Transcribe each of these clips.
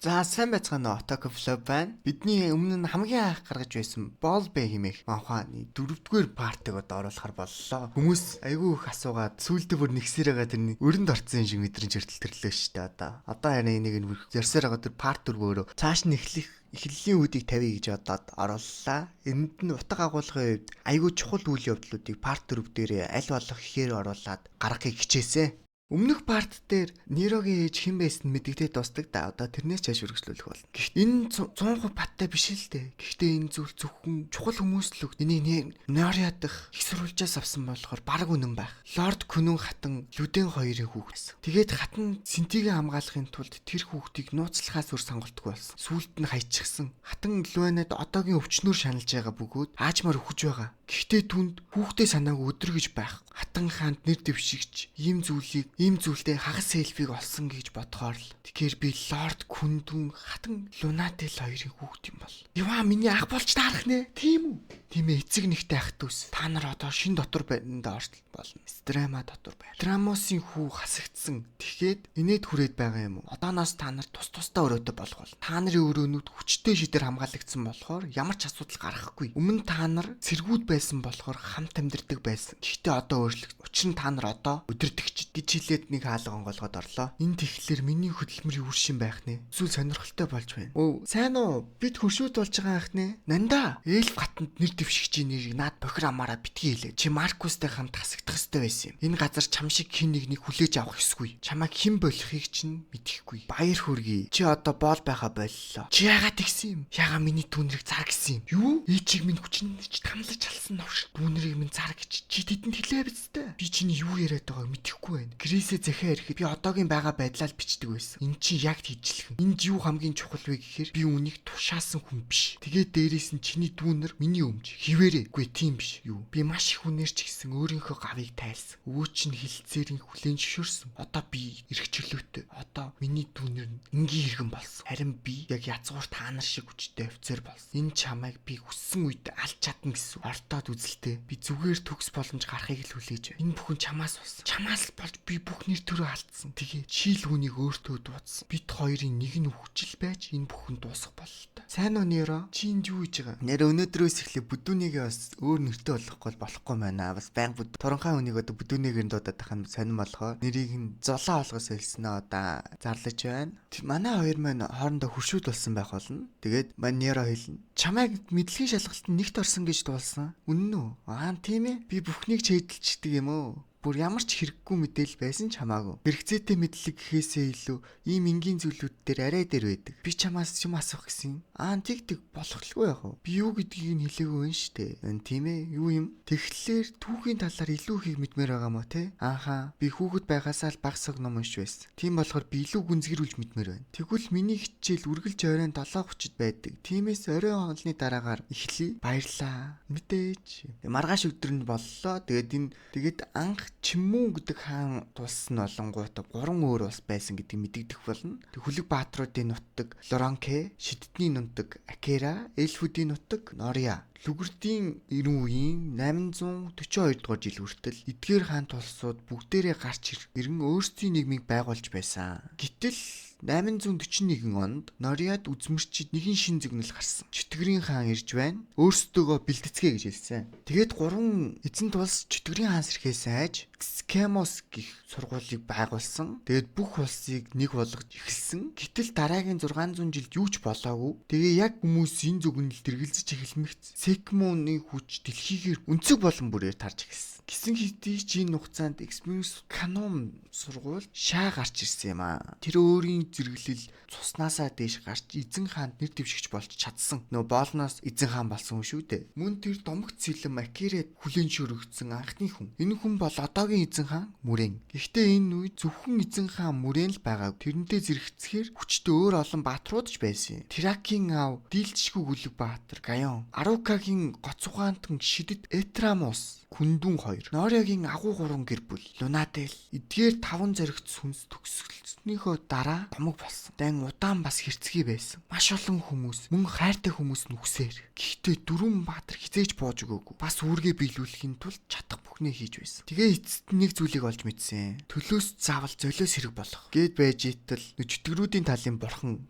За, сайн байцгаана уу, Otaku Vlog байна. Бидний өмнө нь хамгийн анх гаргаж байсан Бол Бэ хэмээх манхваны дөрөвдүгээр part ыг одоо оруулахар боллоо. Хүмүүс айгүй их асуугаад сүүлдээ бүр нэгсээр байгаа, тэрний өрөнд орцсон юм шиг мэдрэмж хүртэл төрлөө шүү дээ одоо. Одоо харин энийг нь бүр зорьсоор байгаа тэр part 4 өөрөө цааш нь эхлэх эхлэлийн үүдийг тавья гэж бодоод орууллаа. Энд нь утга агуулгын хувьд айгүй чухал үйл явдлуудыг part 4 дээр аль болох ихээр оруулаад гаргахыг хичээсэн. Өмнөх part дээр Нерогийн ээж хэн байсан нь мэдэгдээд дуустдаг да. Одоо тэрнээс цааш үргэлжлүүлэх болно. Гэхдээ энэ 100% баттай биш л дээ. Гэхдээ энэ зүйл зөвхөн чухал хүмүүс л энийг Нориа дахь их сурвалжаас авсан болохоор баг үнэн байх. Лорд Күнүн хатан Люден хоёрын хүүхэд байсан. Тэгээд хатан Синтигээ хамгаалахын тулд тэр хүүхдийг нууцлахаас өөр сонголтгүй болсон. Сүүлд нь хайчихсан. Хатан Луэнед одоогийн өвчнөр шаналж байгаа бөгөөд аажмаар үхэж байгаа. Гэхдээ түнд хүүхдээ санаагүй өдөр гэж байх. Хатан хаанд нэр дэвшигч ийм зүйлийг, ийм зүйлтэй хагас эльфийг олсон гэж бодохоор л, тэгэхээр би лорд Күндүн хатан Лунател хоёрын хүүхэд юм бол. Яваа, миний ах болж таарах нэ. Тийм үү? Тийм ээ, эцэг нэгтэй ах дүүс. Та нар одоо шин дотор байранд орж болно. Страма дотор байр. Драмосын хүү хасагдсан. Тэгэхэд инээд хүрээд байгаа юм уу? Одооноос та нар тус тусдаа өрөөтэй болох бол. Та нарын өрөөнүүд хүчтэй шидээр хамгаалагдсан болохоор ямар ч асуудал гарахгүй. Өмнө та нар цэргүүд байсан болохоор хамт амьдардаг байсан. Гэхдээ одоо өөрчлөгд. Учир нь та нар одоо өдөртөгч гэж хэлээд нэг хаалга онгоолгоод орлоо. Энэ тэгэхээр миний хөдөлмөрийн үр шим байх нэ. Зүйл сонирхолтой болж байна. Өө, сайн уу? Бид хөршүүд болж байгаа ах нэ. Нанда, эльф хатанд нэр дэвшигчийн нэрийг наад бохир амаараа битгий хэлээ. Чи Маркустай хамт хасагдах ёстой байсан юм. Энэ газар чам шиг хэн нэгнийг хүлээж авах ёсгүй. Чамайг хэн болохыг чинь мэдэхгүй. Баяр хүргэе. Чи одоо боол байха боллоо. Чи яагаад тэгсэн юм? Яагаад миний дүүнэрийг зар гэсэн юм? Юу? Ээжийг минь хүчин ч тамлаж алсан новш. Дүүнэрийг минь зар гэж чи тэдэнд хэлээ биз дээ. Би чиний юу яриад байгааг мэдэхгүй байна. Грээсээ захиа ирэхэд би одоогийн байгаа байдлаа л бичдэг байсан. Энэ чи яг хийжлэхэн. Энд юу хамгийн чухал вэ гэхээр би үнийг тушаасан хүн биш. Тэгээд дээрээс нь чиний дүүнер миний өмч. Хിവэрээ. Үгүй, тийм биш. Юу? Би маш их хүнээр ч гэсэн өөрийнхөө гавыг тайлсан. Өвөө чинь хилцээрийн хүлээн зөвшөөрсөн. Одоо би эрх чөлөөтэй. Одоо миний дүүнер нь энгийн иргэн болсон. Харин би яг язгуур та нар шиг хүчтэй офицер болсон. Энэ чамайг би хүссэн үед алж чадна гэсэн. Ортоод үзэлтэй. Би зүгээр төгс боломж гарахыг л хүлээж байна. Энэ бүхэн чамаас болсон. Чамаас л болж би бүх нэр төрөө алдсан. Тэгээ шийл хүнийг өөртөө дуудсан. Бид хоёрын нэг нь хүчил байж энэ бүхэн дуусах бололтой. Сайн уу, Неро? Чи энд юу хийж байгаа? Нэр өнөөдрөөс эхлээ бүдүүнийгээ бас өөр нэртэй болохгүй болохгүй байна. Бас баян бүд туранхай хүнийг одоо бүдүүнийгээр нь дуудаад байх нь сонирн болохоор нэрийг нь золоо олгос хэлсэн ээ, одоо зарлаж байна. Манай хоёр маань хоорондоо хөршүүд болсон байх болно. Тэгээд маань Неро хэлнэ. Чамайг мэдлэгийн шалгалтанд нэгт орсон гэж дуулсан. Үнэн үү? Аа, тийм ээ. Би бүхнийг чэйдэлчдэг юм уу? Бүр ямар ч хэрэггүй мэдээлэл байсан ч хамаагүй. Хэрэгцээтэй мэдлэг гэхээсээ илүү ийм энгийн зүйлүүд дээр арай дээр байдаг. Би чамаас юм асуух гэсэн юм. Аа, тэг тэг, болохлгүй яах вэ? Би юу гэдгийг нь хэлээгүй юм штэ. Тийм ээ, юу юм? Тэгэхээр түүхийн талаар илүү ихийг мэдмээр байгаа мó те? Ааха, би хүүхэд байгаасаа л баг сог ном уншиж байсан. Тийм болохоор би илүү гүнзгийрүүлж мэдмээр байна. Тэгвэл миний хичээл үргэлж оройн 7:30-д байдаг. Тиймээс оройн хоолны дараагаар эхлэе. Баярлаа. Мэдээж. Маргааш өдөр нь боллоо. Тэгээд энэ тэгээд анх Чиммүн гэдэг хаан тулсан нь болонгуудаа гурван өөр улс байсан гэдэг мэдэгдэх болно. Тэг хүлэг баатруудын нутаг Лоронке, Шидтний нутаг Акера, Эльфүүдийн нутаг Нориа. Лүгэрдийн 90 үеийн 842 дугаар жил хүртэл эдгээр хаан тулсууд бүгдээрээ гарч ирэн өөрсдийн нийгмийг байгуулж байсан. Гэтэл 841 онд Нориад үзмэрчид нэгэн шин зөгнөл гарсан. Чөтгөрийн хаан ирж байна. Өөрсдөөгөө бэлдэцгээе гэж хэлсэн. Тэгээд гурван эзэн тулс чөтгөрийн хаан ирэхээс айж Скемос гэх сургуулийг байгуулсан. Тэгээд бүх улсыг нэг болгож эхэлсэн. Гэтэл дараагийн 600 жилд юу ч болоогүй. Тэгээ яг хүмүүс энэ зөгнөлд эргэлзэж эхэлмэгц Секмоны хүч дэлхийгээр өнцөг болон бүрээр тарж эхэлсэн. Гисэн хэдий ч энэ хугацаанд Experience Canon сургууль шаа гарч ирсэн юм аа. Тэр өөрийн зэрэглэл цуснаасаа дээш гарч эзэн хаанд нэр дэвшигч болж чадсан. Нөө боолноос эзэн хаан болсон хүн шүү дээ. Мөн тэр домогт сэлэм Акирэд хүлээн зөвшөөрөгдсөн анхны хүн. Энэ хүн бол одоогийн эзэн хаан Мүрэн. Гэхдээ энэ үед зөвхөн эзэн хаан Мүрэн л байгааг. Тэрнтэй зэрэгцэхээр хүчтэй өөр олон баатрууд ч байсан юм. Тракийн аав дийлдэшгүй гүлэг баатар Гаян, Арукагийн гоц ухаантан шидэт Этрамус. Күндүн хоёр. Нориагийн агуу гурван гэр бүл Лунадел эдгээр таван зоригт сүнс төгсгөлснийхөө дараа томог болсон. Дан удаан бас хэрцгий байсан. Маш олон хүмүүс мөн хайртай хүмүүс нүхсээр. Гэхдээ дөрвөн баатар хизээж бууж өгөөгүй. Бас үүргээ биелүүлэхийн тулд чадах бүхнээ хийж байсан. Тэгээ эцэст нэг зүйлийг олж мэдсэн. Төлөөс заавал золиос хэрэг болох. Гээд байж итэл чөтгөрүүдийн талын бурхан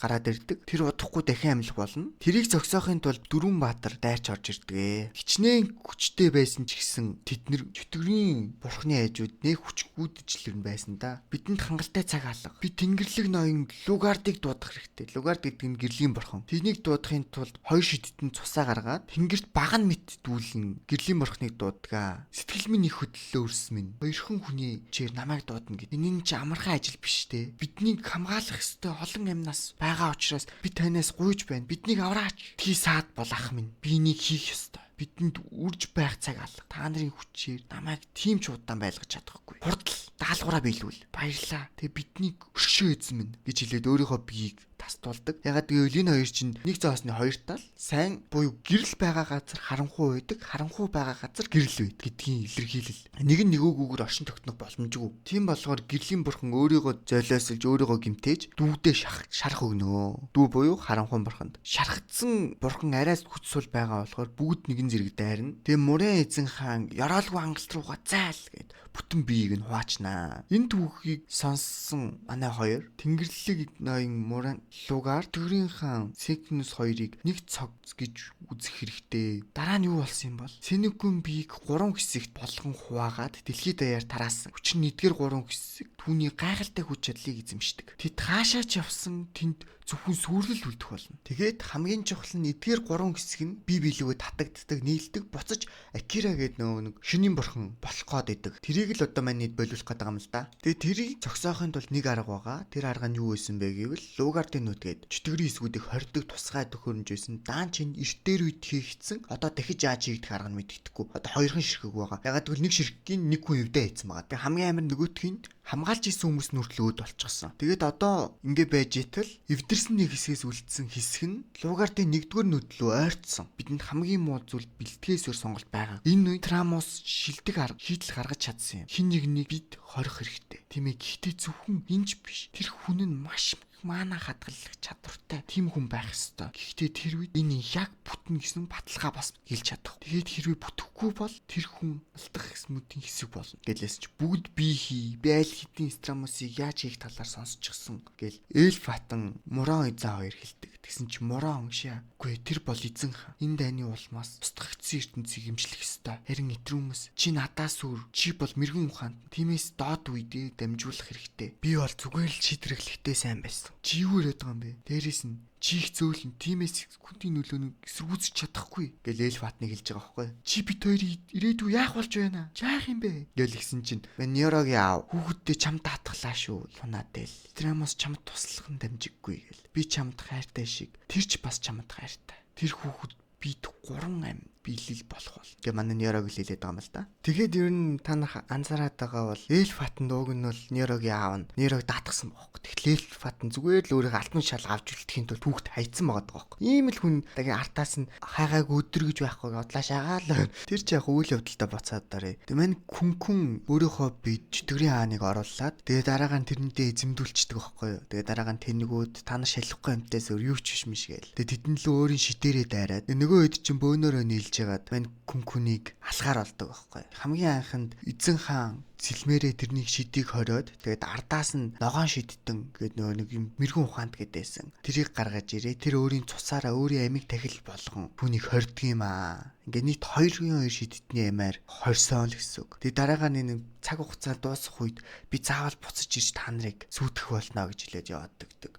гараад ирдэг. Тэр удахгүй дахин амьлах болно. Тэрийг зогсоохын тулд дөрвөн баатар дайрч орж ирдэг. Хичнээн хүчтэй байсан ч гэсэн тэд нэр чөтгөрийн бурхны хажууд нэг хүчгүүдж л юм байсан да. Бидэнд хангалттай цаг алга. Би тэнгэрлэг ноён Лугардыг дуудах хэрэгтэй. Лугард гэдэг нь гэрлийн бурхан. Тэрнийг дуудахын тулд хоёр шидтэн цусаа гаргаад тэнгэрт баган мэт дүүлэн гэрлийн бурхныг дуудгаа. Сэтгэл минь их хөдлөлөө өрсөн минь. Хоёрхан хүний чээр намайг дуудана гэд. Энэ нь чи амархан ажил биш те. Биднийг хамгаалах ёстой олон амнаас байгаа учраас би танаас гуйж байна. Биднийг авраач. Тгий саад бол ах минь. Би энийг хийх ёстой. Бидэнд үрж байх цаг алга. Та нарын хүчээр намайг тийм ч удаан байлгаж чадахгүй. Хурдл даалгавраа биелүүл. Баярлаа. Тэгээ биднийг өршөө эзэн минь гэж хэлээд өөрийнхөө биеийг тастуулдаг. Ягаад гэвэл энэ хоёр чинь нэг зоосны хоёр тал сайн буюу гэрэл байгаа газар харанхуй байдаг, харанхуй байгаа газар гэрэл байдаг гэдгийн илэрхийлэл. Нэг нь нөгөөгүйгээр оршин тогтнох боломжгүй. Тийм болохоор гэрлийн бурхан өөрийгөө золиослж, өөрийгөө гимтээж дүүдээ шарах өгнө. Дүү буюу харанхуй бурханд. Шархагдсан бурхан араас хүч сул байгаа болохоор бүгд нэгэн зэрэг дайрна. Тэгээ мурын эзэн хаан ёроолгүй хангалт руугаа зайл гэд бүтэн биеийг нь хуаачнаа. Энэ түүхийг сонссон манай хоёр Тэнгэрлэг ноён муран Лугаар Төгрийн хаан Секнус хоёрыг нэг цог гэж үзэх хэрэгтэй. Дараа нь юу болсон юм бол Сенекүн биеийг 3 хэсэгт болгон хуваагаад дэлхийд даяар тараасан. Учир нь эдгээр 3 хэсэг түүний гайхалтай хүч чадлыг эзэмшдэг. Тэд хаашаа ч явсан тэнд зөвхөн сүрлэл үлдэх болно. Тэгээд хамгийн чухал нь эдгээр 3 хэсэг нь бие биелүүгээ татагддаг, нийлдэг, буцаж Акира гэдэг нөгөө нэг шөнийн бурхан болох гээд идэг. Тэрийг л одоо манайд болиулах гээд байгаа юм л да. Тэгээд тэрийг зогсоохын тулд нэг арга байгаа. Тэр арга нь юу байсан бэ гэвэл Лугардын нүд гээд чөтгөрийн хэсгүүдийг хордог тусгай төхөөрөмж байсан. Даан чинь эрт дээр үед хийгдсэн. Одоо дахиж яаж хийгдэх арга нь мэддэхгүй. Одоо хоёрхан ширхэг байгаа. Ягаад гэвэл нэг ширхгийн нэг хүн эвдээ хийцэн байгаа. Тэгээд хамгийн амар нөгөөтхийн хамгаалж исэн хүмүүс нь хүртэл өөд болчихсон. Тэгээд одоо ингэ байж итэл эвдэрсэн нэг хэсгээс үлдсэн хэсэг нь Лугардын нэгдүгээр нүд лөө ойртсон. Бидэнд хамгийн муу зүйл бэлтгээс өөр сонголт байгаа. Энэ үед Трамус шилдэг арга шийдэл гаргаж чадсан юм. Хин нэгнийг бид хорих хэрэгтэй. Тийм ээ. Гэхдээ зөвхөн энэч биш. Тэр хүн нь маш маана хадгалах чадвартай тийм хүн байх ёстой. Гэхдээ тэр үед энэ яг бүтнэ гэсэн баталгаа бас хэлж чадах. Тэгээд хэрвээ бүтэхгүй бол тэр хүн алдах гэсмүүдийн хэсэг болно. Гэлээс чи бүгд би хий. Би аль хэдийн Страмусыг яаж хийх талаар сонсчихсон гэл Эльф хатан Мурон эзэн хоёр хэлдэг. Тэгсэн чи Мурон шаа. Үгүй тэр бол эзэн хаан. Энэ дайны улмаас устгагдсан ертөнцийг эмчлэх ёстой. Харин этрүүмэс чи надаас өөр чи бол мэрэгэн ухаант. Тиймээс доод үедээ дамжуулах хэрэгтэй. Би бол зүгээр л шийдрэхлэхтэй сайн байсан. Чи юу яриад байгаа юм бэ? Дээрээс нь чи их зөөлөн тиймээс хүндийн нөлөөний эсэргүүцэж чадахгүй гэл Эльф хатныг хэлж байгаа байхгүй. Чи бит хоёрыг ирээдүй яах болж байна? Яах юм бэ? Гэл ихсэн чинь Нёрогийн аав хүүхэддээ чамд даатглаа шүү. Лунадел. Трамос чамд туслах нь дамжиггүй гэл. Би чамд хайртай шиг тэр ч бас чамд хайртай. Тэр хүүхэд бид 3 ам биелэл болох бол. Тэгээ манай Нёрог л хэлээд байгаа юм л да. Тэгээд ер нь та нар анзаараад байгаа бол Эльф хатан дууг нь бол Нёрогийн аав нь Нёрог даатгсан байхгүй. Тэгэхээр Эльф хатан зүгээр л өөрийнхөө алтан шал авч үлдэхийн тулд хүүхд хайцсан байгаа байхгүй. Ийм л хүн тагийн артаас нь хайгааг өдөр гэж байхгүй удлаашаагаа л. Тэр ч яг үйл явдалтай буцаад дарыг. Тэгээ мань күнкүн өөрийнхөө бие чөтгөрийн хааныг оруулаад тэгээ дараагаа нь тэрнтэй эзэмдүүлчихдэг байхгүй юу. Тэгээ дараагаа нь тэнэгүүд та нар шалахгүй юмтайс өөр юу ч биш миш гээл. Тэгээ тэдэн лөө өөрийн шидэрээ дайраад нөгөө хэд чинь бөөнөрөө нийлж жагаад мань күнкүнийг алгаар олдог байхгүй. Хамгийн анханд эзэн хаан сэлмээрээ тэрнийг шидийг хориод тэгээд ардаас нь ногоон шидтэн гээд нөгөө нэг юм мэрэгэн ухаант гэдээсэн. Тэрийг гаргаж ирээ. Тэр өөрийн цусаараа өөрийн амийг тахил болгон түүнийг хордго юм аа. Ингээ нийт 2-2 шидтний амиар хорсон л гэсэн үг. Тэгээд дараагаа нэг цаг хугацаа дуусах үед би заавал буцаж ирж та нарыг сүйтгэх болно гэж хэлээд яваад дэгдэг.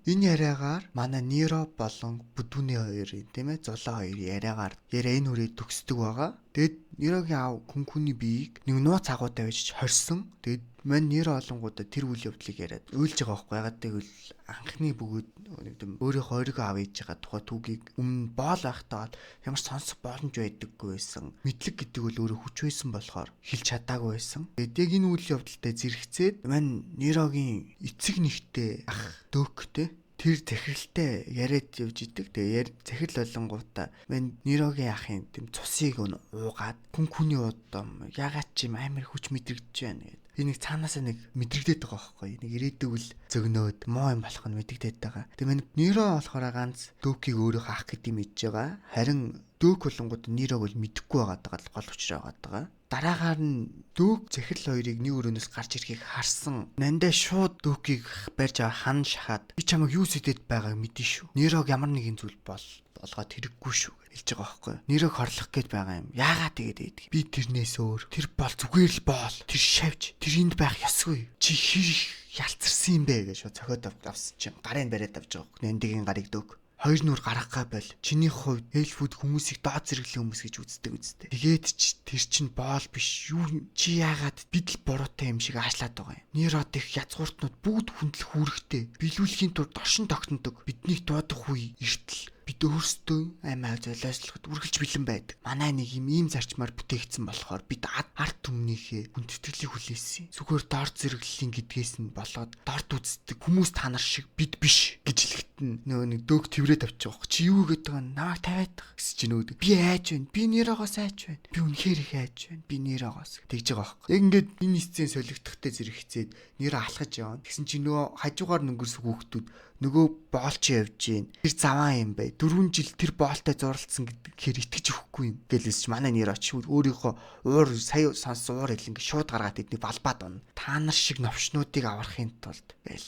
Энэ яриагаар манай Ниро болон Бүдүүний хоёрын тийм ээ зулаа хоёр яриагаар яриа энэ хүрээ төгсдөг байгаа. Тэгээд Нирогийн аав күнкүний биеийг нэг нууц агуутай байж хорсон. Тэгээд мань Ниро олонгуудаа тэр үйл явдлыг яриад уйлж байгаа байхгүй. Ягаад гэвэл анхны бөгөөд нэг юм өөрийнхөө ориг аав ээж байгаа тухай түүгийг өмнө боол байхдаа ямар ч сонсох боломж байдаггүй байсан. Мэдлэг гэдэг бол өөрөө хүч байсан болохоор хэлж чадаагүй байсан. Тэгээд яг энэ үйл явдалтай зэрэгцээд мань Нирогийн эцэг нэгтэй ах Дөктэй Тэр захиралтай яриад явж идэг. Тэгээ захирал болонгуудаа мань Нерогийн ахын тийм цусыг уугаад хүн хүний удам ягаад ч юм амар хүч мэдрэгдэж байна гэд. Би нэг цаанаасаа нэг мэдрэгдээд байгаа байхгүй. Нэг ирээдүг л зөгнөөд муу юм болох нь мэдэгдээд байгаа. Тэгээ мань Неро болохоор ганц Дөөкийг өөрийнхөө ах гэдгийг мэдж байгаа. Харин Дөөк болонгууд Нерог бол мэдэхгүй байгаа даа л гол учраа байгаа даа. Дараагаар нь Дөөк захирал хоёрыг нэг өрөөнөөс гарч ирэхийг харсан. Нандаа шууд Дөөкийг барьж аваа хан шахаад би чамайг юу сэтэд байгааг мэдэн шүү. Нерог ямар нэгэн зүйл болгоод хэрэггүй шүү гэж хэлж байгаа байхгүй. Нерог хорлох гээд байгаа юм. Яагаад тэгээд ийдэг? Би тэрнээс өөр. Тэр бол зүгээр л боол. Тэр шавж. Тэр энд байх ёсгүй. Чи хэр их ялцарсан юм бэ гэж шууд цохиод авсан чинь гарын бариад авч байгаа. Нандигийн гарыг Дөөк. Хоёр нүр гаргахгаа бол. Чиний хувьд эльфүүд хүмүүсийг доод зэрэглэн хүмүүс гэж үздэг үстэй. Тэгээд ч тэр чин боол биш. Юу чи яагаад бид л буруутай юм шиг аашлаад байгаа юм. Нерод их язгууртнууд бүгд хүндлэх үүрэгтэй. Биелүүлэхийн тулд оршин тогтнодог. Биднийг дуудах үе эртэл бид өөрсдөө амиа золиослоход үргэлж бэлэн байдаг. Манай нэг юм ийм зарчмаар бүтээгдсэн болохоор бид ард түмнийхээ хүндэтгэлийг хүлээсэн. Зүгээр дор зэрэглэлийн гэдгээс нь болоод дорд үздэг хүмүүс та нар шиг бид биш гэж хэлэхэд нь нөгөө нэг Дөөк тэрврээд авчих байгаа. Чи юу гэдэг вэ? Намайг тавиад байгаа гэсэн чи нөгөө би айж байна. Би Нерогоос айж байна. Би үнэхээр их айж байна. Би Нерогоос тэгж байгаа байхгүй. Яг ингээд энэ сцен солигдохтой зэрэгцээд Неро алхаж явна. Тэгсэн чи нөгөө хажуугаар нөнгөрс хүүхдүүд нөгөө боолч явж гин. Тэр заваан юм бай. 4 жил тэр боолтой зурлцсан гэдгээр итгэж өгөхгүй юм. Гэлээс чи манай Неро чи өөрийнхөө уур сая сонсон уур хэлэн шууд гаргаад тэдний балбаад унна. Та нар шиг новшнуудыг аврахын тулд гээл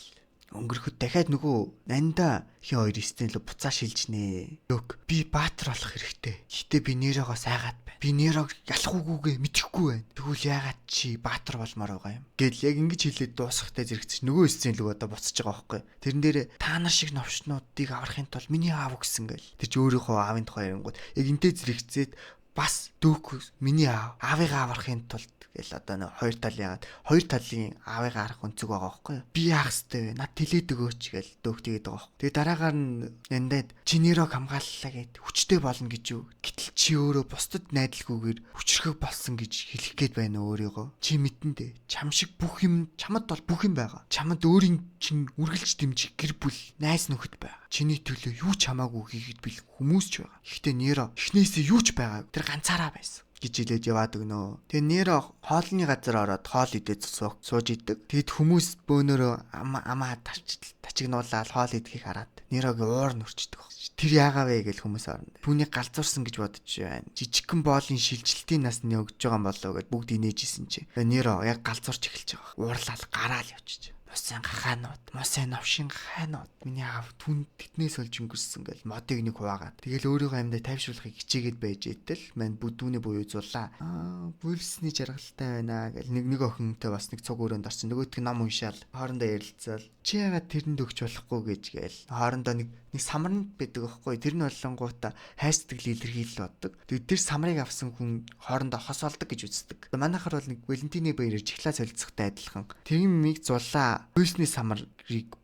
өнгөрөхөд дахиад нөгөө Нанда хин хоёр сцен рүү буцаа шилжнэ. Дөөк би баатар болох хэрэгтэй. Гэтэ би Нерогоос айгаад байна. Би Нерог ялах үгүйгээ мэдэхгүй байна. Тэгвэл яагаад чи баатар болмоор байгаа юм? Гэл яг ингэж хэлээд дуусгахтай зэрэгцэж нөгөө сцен рүү одоо буцаж байгаа байхгүй. Тэрэн дээр та нар шиг новшнуудыг аврахын тулд миний аав гисэн гэл. Тэр чи өөрийнхөө аавын тухай ярингууд яг энтэй зэрэгцээд бас Дөөк миний аав аавыгаа аврахын тулд гэл одоо нэг хоёр тал яагаад хоёр талын аавыгаа харах өнцөг байгаа байхгүй юу? Би яах ёстой вэ? Над тэлээд өгөөч гэл Дөөк тэгээд байгаа байхгүй. Тэгээ дараагаар нь Нандад чи Нерог хамгааллаа гэд хүчтэй болно гэж юу? Гэтэл чи өөрөө бусдад найдалгүйгээр хүчрхэг болсон гэж хэлэх гээд байна өөрийгөө. Чи мэдэн дээ. Чам шиг бүх юм чамд бол бүх юм байгаа. Чамд өөрийн чин үргэлж дэмжих гэр бүл, найз нөхөд байгаа. Чиний төлөө юу ч хамаагүй хийхэд бэлэн хүмүүс ч байгаа. Гэхдээ Неро эхнээсээ юу ч байгаагүй. Тэр ганцаараа байсан гэж хэлээд яваад өгнө. Тэгээ Неро хоолны газар ороод хоол идээд сууж идэг. Тэгэд хүмүүс бөөнөрөө амаа тачигнуулаад хоол идэхийг хараад Нерогийн уур нүрчдэг. Тэр яагаа вэ гэж хүмүүс орно. Түүнийг галзуурсан гэж бодож байна. Жижигхэн боолын шилжилтийн насны өгж байгаа юм болоо гэд бүгд инээжсэн чи. Неро яг галзуурч эхэлж байгаа. Уурлал гараал явчих. Мусын гахаанууд, мусын новшин гахаанууд. Миний аав түн тэднээс олж өнгөрсөн гэл модыг нэг хуваагаад. Тэгэл өөрийгөө амьдаа тайвшруулахыг хичээгээд байж идэл мань бүдүүнээ буюу зулаа. Аа, бүлсний жаргалтай байна гэл нэг нэг охинтой бас нэг цуг өрөөнд орсон. Нөгөөтг нь ном уншаал. Хоорондоо ярилцаал. Чи яагаад тэрэнд өгч болохгүй гэж гээл. Хоорондоо нэг самарнд байдаг аахгүй. Тэр нь болонгуудаа хайр сэтгэл илэрхийлэл боддог. Тэгээд тэр самрыг авсан хүн хоорондоо хосолдог гэж үздэг. Манайхаар бол нэг Валентины баяраар жиглаа солилцохтой адилхан. Тэр юмыг зулаа хүйсний самрыг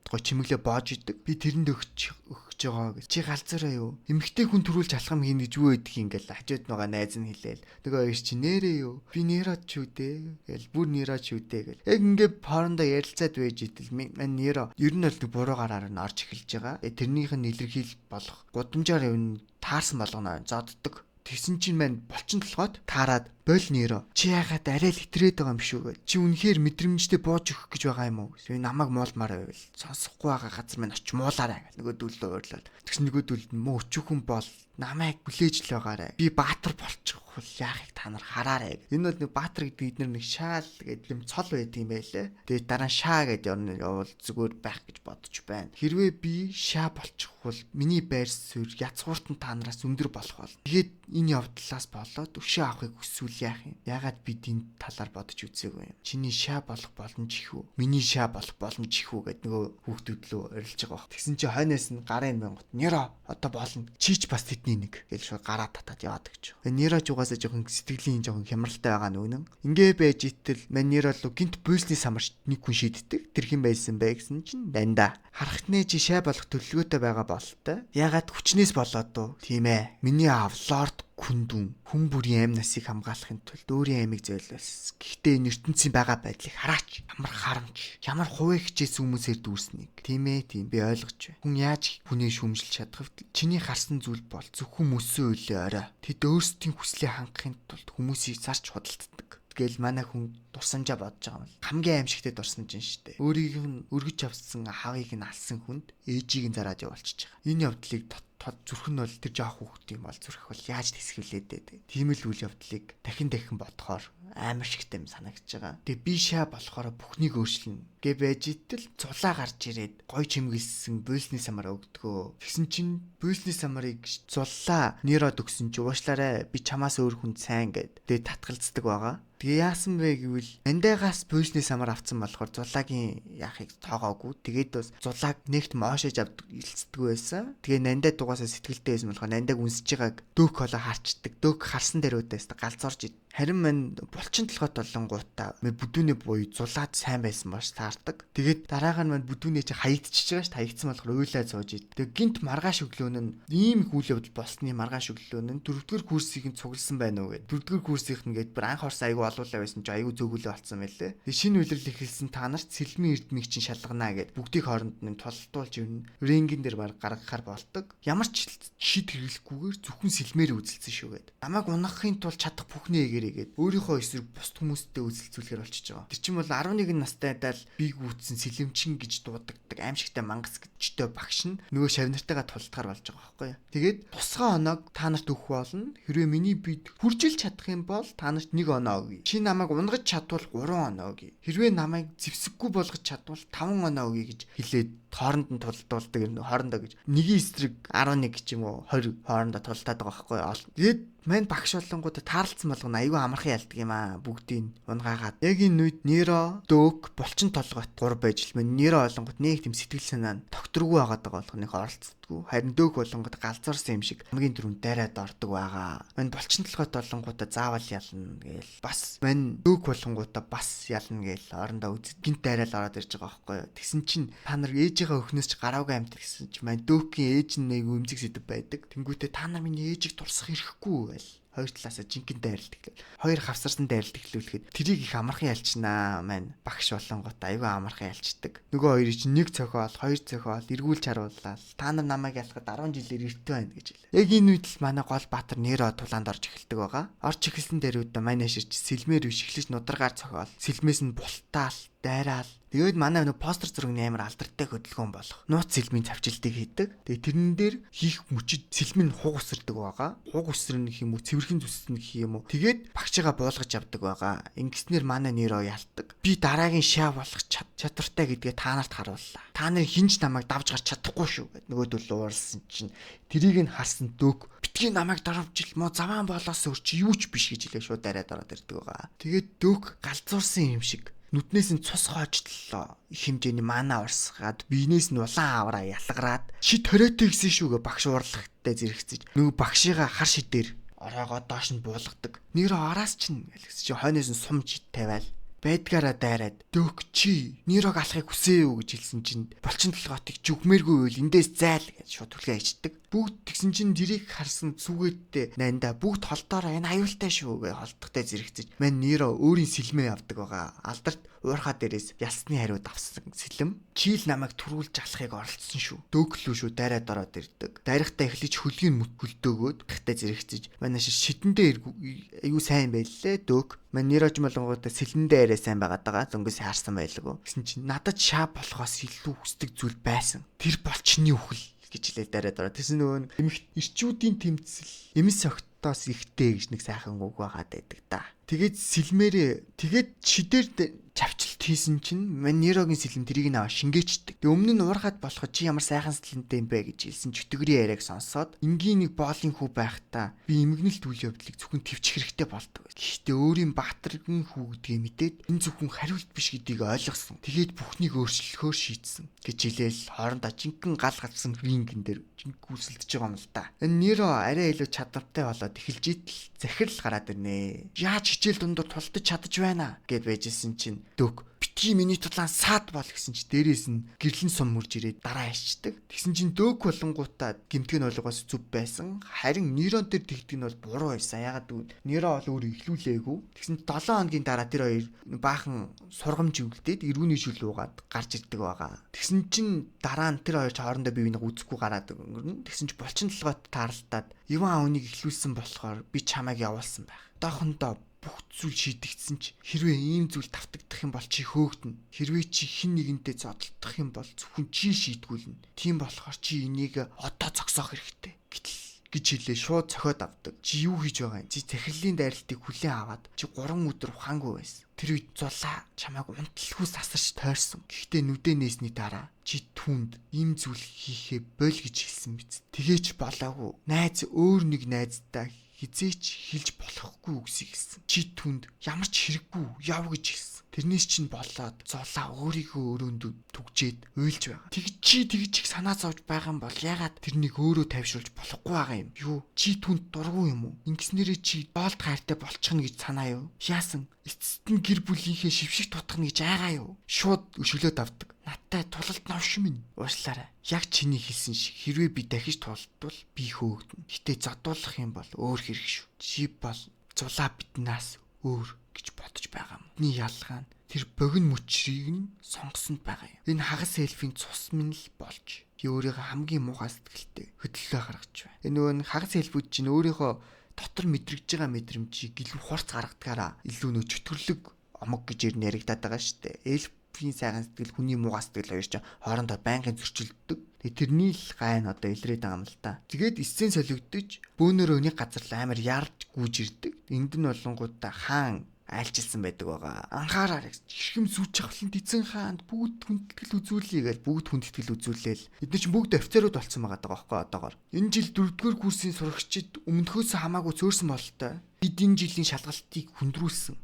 гоо чимэглээ боож идэг. Би тэрэнд өгч байгаа гэж. Чи галзуураа юу? Эмэгтэй хүн төрүүлж алхам хийнэ гэж юу байдаг юм ингээл хажууд байгаа найз нь хэлээл. Нөгөө хоёр чи нэрээ юу? Би нэроо ч үү дээ гэл бүр нэроо ч үү дээ гэл. Яг ингээ хоорондоо ярилцаад байж идэл мань Неро ер нь бол нэг буруу гараар нь орж эхэлж байгаа. Тэрнийх нь илэрхийл болох гудамжаар юм таарсан болгоно зодддаг. Тэгсэн чинь мань булчин толгойд таарад бол Неро. Чи яагаад арай л хитрээд байгаа юм шүү гээл. Чи үнэхээр мэдрэмжтэй бууж өгөх гэж байгаа юм уу? Би намайг муулмаар байвал сонсохгүй байгаа газар минь очиж муулаарай гэл. Нөгөө дүүллөө уурлаад. Тэгсэн нөгөө дүүлд муу өчүүхэн бол намайг хүлээж л байгаарай. Би баатар болчих бол яахыг та нар хараарай. Энэ бол нэг баатар гэдэг эднэр нэг шаал гэдэг юм цол байдаг юм байлээ. Тэгээд дараа нь шаа гэдээ явбал зүгээр байх гэж бодож байна. Хэрвээ би шаа болчих бол миний байр суурь язгууртан та нараас өндөр болох болно. Тэгээд энэ явдлаас болоод өшөө авахыг хүсвэл яах юм? Яагаад бид энэ талаар бодож үзээгүй юм? Чиний шаа болох боломж их үү? Миний шаа болох боломж их үү гэд нөгөө хүүхдүүд лөө орилж байгаа баг. Тэгсэн чи хойноос нь гарын мянгат Неро одоо болно. Чи ч бас тэдний нэг гэж шууд гараа татаад яваад гэж. Неро ч угаасаа жоохон сэтгэлийн жоохон хямралтай байгаа нь үнэн. Ингээ байж итэл мань Неро лу гинт буйлсны самар нэг хүн шийддэг. Тэр хэн байсан бэ гэсэн чинь Нанда. Харахтнэ чи шаа болох төлөвлөгөөтэй байгаа болтой. Ягаад хүчнээс болоод уу? Тийм ээ. Миний аав лорд Күндүн хүн бүрийн амь насыг хамгаалахын тулд өөрийн амийг золиос. Гэхдээ энэ ертөнцийн байгаа байдлыг хараач. Ямар харамч, ямар хувийн хичээсэн хүмүүсээр дүүрснийг. Тийм ээ, тийм би ойлгож байна. Хүн яаж хүнээ шүүмжилж чадах вэ? Чиний харсан зүйл бол зөвхөн мөсөн үйлээ орой. Тэд өөрсдийн хүслээ хангахын тулд хүмүүсийг зарч худалддаг. Тэгэл манай хүн дурсамжаа бодож байгаа юм л. Хамгийн аимшигтэй дурсамж нь шүү дээ. Өөрийг нь өргөж авсан хавыг нь алсан хүнд ээжийг нь зараад явуулчихж байгаа. Энэ явдлыг тод зүрх нь бол тэр жоох хүүхэд юм бол зүрх бол яаж тэсгэлээд дээ. Тийм л үйл явдлыг дахин дахин бодохоор амар шигтэй юм санагдаж байгаа. Тэгээ би шаа болохоор бүхнийг өөрчилнө гэ байж итэл цулаа гарч ирээд гой чимгэлсэн буйлсны самар өгдгөө. Тэгсэн чинь буйлсны самарыг зуллаа нэрод өгсөн чи уушлаарай би чамаас өөр хүн сайн гэд. Тэгээ татгалздаг байгаа. Тэгээ яасан бэ гэвэл Нандайгаас буйлсны самар авцсан болохоор зулаагийн яахыг тоогоогүй. Тэгээд бас зулааг нэгт моошож авдаг илцдэг байсан. Тэгээ Нандай дугаасаа сэтгэлтэй байсан болохоор Нандаг үнсэж байгааг дөөк хоолой харчдаг. Дөөк харсан дээрүүдээс галзуурж. Харин мань булчин толгойт болонгуудаа бүдүүнээ буюу зулаад сайн байсан баш таардаг. Тэгээд дараагаар нь мань бүдүүнээ чи хаягдчихж байгаа ш. Хаягдсан болохоор уйлаа зууж ид. Тэгээд гинт маргааш өглөө нь ийм их үйл явдал болсны маргааш өглөө нь дөрөвдүгээр курсыг нь цугласан байна уу гэд. Дөрөвдүгээр курсийнх нь гээд бүр анх орсон айгу олуулаа байсан чи айгу зөөгөлөө болцсон байлээ. Тэгээд шинэ үйлрэл эхэлсэн та нарт сэлмийн эрдмийг чинь шалганаа гэд бүгдийг хооронд нь тултуулж ирнэ. Рентген дээр баг гаргахаар болдог. Ямар ч шид хэрэглэхгүйгээр зөвхөн сэлмээр үзэлцсэн шүү гэд. Намайг унахын тулд чадах бүхнээ хийгээрэй гэд өөрийнхөө эсрэг бусд хүмүүстэй үзэлцүүлэхээр болчихж байгаа. Тэр чинь бол 11 настай дал бие гүйтсэн сэлэмчин гэж дуудагддаг аимшигтай мангас гэжтэй багш нь нөгөө шавнартайгаа тулдахаар болж байгаа байхгүй юу. Тэгээд тусгай оноог та нарт өгөх болно. Хэрвээ миний бид хүржил чадах юм бол та нарт 1 оноо өгье. Чи намайг унгаж чадвал 3 оноо өгье. Хэрвээ намайг зэвсэггүй болгож чадвал 5 оноо өгье гэж хэлээд хооронд нь тулдуулдаг юм хоорондоо гэж. Нэгийн эсрэг 11 ч юм уу 20 хоорондоо тултаад байгаа байхгүй юу. Тэгээд мань багш болонгуудаа таарлцсан болгоно айгүй амархан ялдаг юм аа бүгдийг унгаагаад. Яг энэ үед Неро, Дөөк, Булчин толгойт 3 байж л мань Неро олонгот нэг тийм сэтгэл санаа нь тогтургүй байгаад байгаа болох нэг оролцдоггүй. Харин Дөөк болонгот галзуурсан юм шиг хамгийн түрүүнд дайраад ордог байгаа. Мань Булчин толгойт болонгуудаа заавал ялна гээл. Бас мань Дөөк болонгуудаа бас ялна гээл орондоо үз гинт дайраал ороод ирж байгаа байхгүй юу. Тэгсэн чинь та нар ээжийнхээ өхнөөс ч гараагүй амт гэсэн чи мань Дөөкийн ээж нь нэг эмзэг сэдв байдаг. Тэнгүүтээ та нар миний ээжийг дурсах эрхгүй байл. Хоёр талаасаа жинхэнэ дайралт эхлэв. Хоёр хавсарсан дайралт эхлүүлэхэд тэрийг их амархан ялчнаа маань багш болонгот айгүй амархан ялчдаг. Нөгөө хоёрыг чинь нэг цохиол, хоёр цохиол эргүүлж харууллаа. Та нар намайг ялахад 10 жилээр эртээ байна гэж хэлээ. Яг энэ үед л манай гол баатар Неро тулаанд орж эхэлдэг байгаа. Орж эхэлсэн дээрүүдээ манай ширч сэлмээр биш эхлэж нударгаар цохиол. Сэлмээс нь бултаал, дайраал. Тэгээд манай нөө постэр зургийн амар алдартай хөдөлгөөн болох нууц сэлмийн цавчилтыг хийдэг. Тэгээд тэрэн дээр хийх мөчид сэлмэн хуг үсэрдэг байгаа. Хуг үсрэн гэх юм уу, цэвэрхэн зүссэн гэх юм уу. Тэгээд багшигаа буулгаж авдаг байгаа. Ингэснээр манай Неро ялтдаг. Би дараагийн шаа болох чадвартай гэдгээ та нарт харууллаа. Та нарын хинж намайг давж гарч чадахгүй шүү гэд нөгөөдөл ууралсан чинь тэрийг нь харсан Дөөк битгий намайг даравжил мо заваан болоос өөр чи юу ч биш гэж хэлээ шууд дайраад ороод ирдэг байгаа. Тэгээд Дөөк галзуурсан юм шиг нүднээс нь цус хоожтлоо. Их хэмжээний мана урсгаад биенээс нь улаан авраа ялгараад шид хориотой гэсэн шүүгээ багш уурлахтай зэрэгцэж нөгөө багшигаа хар шидээр ороогоо доош нь буулгадаг. Нэрөө араас чинь гэлсэн чи хойноос нь сум тавиал байдгаараа дайраад Дөөк чи Нерог алахыг хүсээ юу гэж хэлсэн чинь булчин толгоотыг жүгмээргүй байвал эндээс зайл гэж шууд түлхээ ичдэг. Бүгд тэгсэн чинь тэрийг харсан зүгээдтэй нанда бүгд холдоороо энэ аюултай шүү гэж холдохтой зэрэгцэж мань Неро өөрийн сэлмээ авдаг байгаа. Алдарт уурхаа дээрээс ялсны хариуд авсан сэлэм. Чийл намайг түрүүлж алахыг оролцсон шүү. Дөөклөө шүү дайраад ороод ирдэг. Дайрахтаа эхлэж хөлгийн мүт хөлдөөгөөд гахтай зэрэгцэж манай шидэндээ аюу сайн байлээ Дөөк. Мань Нерож молонгуудаа сэлэндээ арай сайн байгаад байгаа. Зөнгөөс харсан байлгүй. Тэгсэн чинь надад шаа болохоос илүү хүсдэг зүйл байсан. Тэр бол чиний үхэл гэж хэлээ дайраад ороо. Тэгсэн нөгөө эмх ирчүүдийн тэмцэл эмс огтоос ихтэй гэж нэг сайхан үг байгаад байдаг да. Тэгээд сэлмээрээ тэгээд шидээр чавчлалт хийсэн чинь мань Нерогийн сэлэм тэрийг нь аваа шингээчдэг. Тэгээ өмнө нь уурхад болоход чи ямар сайхан сэлэмтэй юм бэ гэж хэлсэн чөтгөрийн яриаг сонсоод энгийн нэг боолын хүү байхдаа би эмгэнэлт үйл явдлыг зөвхөн төвчих хэрэгтэй болдог. Гэхдээ өөрийн баатаргийн хүү гэдгээ мэдээд энэ зөвхөн хариулт биш гэдгийг ойлгосон. Тэгээд бүхнийг өөрчлөхөөр шийдсэн гэж хэлээл хоорондоо жинхэнэ гал гацсан рингэн дээр жинхэнэ үүсэлдэж байгаа юм л да. Энэ Неро арай илүү чадвартай болоод эхэлж идэл захирал гараад ирнэ. Яаж хичээл дундуур тулдаж чадаж байна гэд байжсэн чинь Дөөк битгий Битгий миний тулаан саад бол гэсэн чи дээрээс нь гэрлэн сум мөрж ирээд дараа хайчдаг. Тэгсэн чинь Дөөк болонгуудаа гимтгэ нь болгоос зүв байсан. Харин Нерон дээр тэгдэг нь бол буруу байсан. Ягаад гэвэл Неро бол өөрөө ихлүүлээгүй. Тэгсэн 7 хоногийн дараа тэр хоёр баахан сургамж өвлдээд эргүүний шүл уугаад гарч ирдэг байгаа. Тэгсэн чинь дараа нь тэр хоёр ч хоорондоо бие биенийг үзэхгүй гараад өнгөрнө. Тэгсэн чинь булчин толгойд таарлтаад Иван ауныг ихлүүлсэн болохоор би чамайг явуулсан байх. Одоохондоо бүх зүйл шийдэгдсэн ч хэрвээ ийм зүйл тавтагдах юм бол чи хөөгдөнө. Хэрвээ чи хэн нэгэнтэй зодтолдох юм бол зөвхөн чи шийтгүүлнэ. Тийм болохоор чи энийг одоо зогсоох хэрэгтэй. Гэтэл гэж хэлээ шууд цохиод авдаг. Чи юу хийж байгаа юм? Чи захирлын дайралтыг хүлээн аваад чи 3 өдөр ухаангүй байсан. Тэр үед зулаа чамайг унтлгүй сасарч тойрсон. Гэхдээ нүдэ нээсний дараа чи түүнд ийм зүйл хийхээ боль гэж хэлсэн биз. Тэгээч болоогүй. Найз өөр нэг найздаа хизээч хэлж болохгүй үгсийг хэлсэн. Чи түнд ямар ч хэрэггүй яв гэж хэлсэн. Тэрнээс чинь болоод зулаа өөрийгөө өрөөнд түгжээд уйлж байгаа. Тэг чи тэгж их санаа зовж байгаа юм бол ягаад тэрнийг өөрөө тайвшруулж болохгүй байгаа юм? Юу? Чи түнд дургүй юм уу? Ингэснээрээ чи боолд хайртай болчихно гэж санаа юу? Яасан? Эцэст нь гэр бүлийнхээ шившиг тутгах гэж айгаа юу? Шууд өшөглөөд авдаг. Надтай тулалд новш минь. Уушлаарай. Яг чиний хэлсэн шиг хэрвээ би дахиж тултвал би хөөгдөнө. Гэтэ зодуулах юм бол өөр хэрэг шүү. Чи бол зулаа биднаас өөр гэж бодож байгаа юм. Бидний ялгаа нь тэр богино мөчрийг нь сонгосонд байгаа юм. Энэ хагас эльфийн цус минь л болж би өөрийгөө хамгийн муухай сэтгэлтэй хөдлөлөө гаргаж байна. Энэ нөгөө хагас эльфүүд чинь өөрийнхөө дотор мэдрэгж байгаа мэдрэмжийг илүү хурц гаргадгаараа илүү нөө чөтгөрлөг омог гэж ер нь яригадаад байгаа шүү дээ. Эльфийн сайхан сэтгэл, хүний муухай сэтгэл хоёр чинь хоорондоо байнгын зөрчилддөг. Тэгээ тэрний л гайн одоо илрээд байгаа юм л та. Тэгээд эссэн солигдож бөөнөрөө нэг газар л амар ярж гүйж ирдэг. Энд нь болонгуудаа хаан айлчилсан байдаг байгаа. Анхаараарай. Хэрхэм сүүч авланд эзэн хаанд бүгд хүндэтгэл үзүүлье гэж бүгд хүндэтгэл үзүүлээл. Эдгээр чинь бүгд офицерууд болсон байгаа даа байхгүй одоогор. Энэ жил 4-р курсын сурагчид өмнөхөөс хамаагүй цөөрсөн бололтой. Бид энэ жилийн шалгалтыг хүндрүүлсэн.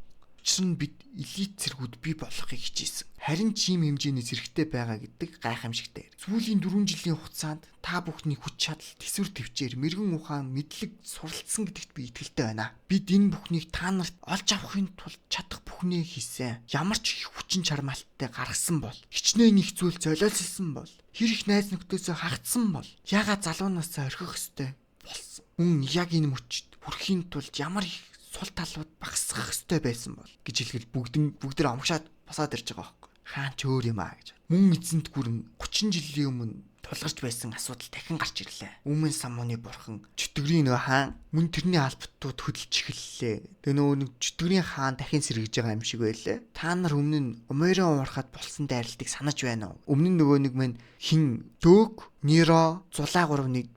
Учир нь бид элит цэргүүд бий болохыг хичээсэн. Харин ч ийм хэмжээний зэрэгтэй байгаа гэдэг гайхамшигтай. Сүүлийн 4 жилийн хугацаанд та бүхний хүч чадал, төсвөр төвчээр, мэрэгэн ухаан, мэдлэг суралцсан гэдэгт би итгэлтэй байна. Бид энэ бүхнийг та нарт олж авахын тулд чадах бүхнээ хийсэн. Ямар ч их хүчин чармаалттай гаргасан бол, хичнээн их зүйл золиослсон бол, хэр их найз нөхдөсөө хагацсан бол, ягаад залуунаасаа орхих ёстой болсон. Мөн яг энэ мөчид хүрэхийн тулд ямар их сул талууд багасгах ёстой байсан бол гэж хэлгэл бүгд омгшаад босоод ирж байгаа байхгүй. Хаан ч өөр юм аа гэж. Мөн эзэнт гүрэн 30 жилийн өмнө тулгарч байсан асуудал дахин гарч ирлээ. Өмнө самууны бурхан чөтгөрийн нөө хаан мөн тэрний албатууд хөдөлж эхэллээ. Тэгээ нөгөө нэг чөтгөрийн хаан дахин сэргэж байгаа юм шиг байлээ. Та нар өмнө нь Омерон уурхад болсон дайралтыг санаж байна уу? Өмнө нь нөгөө нэг мань хин Дөөг, Неро, Зулаа 3 нэг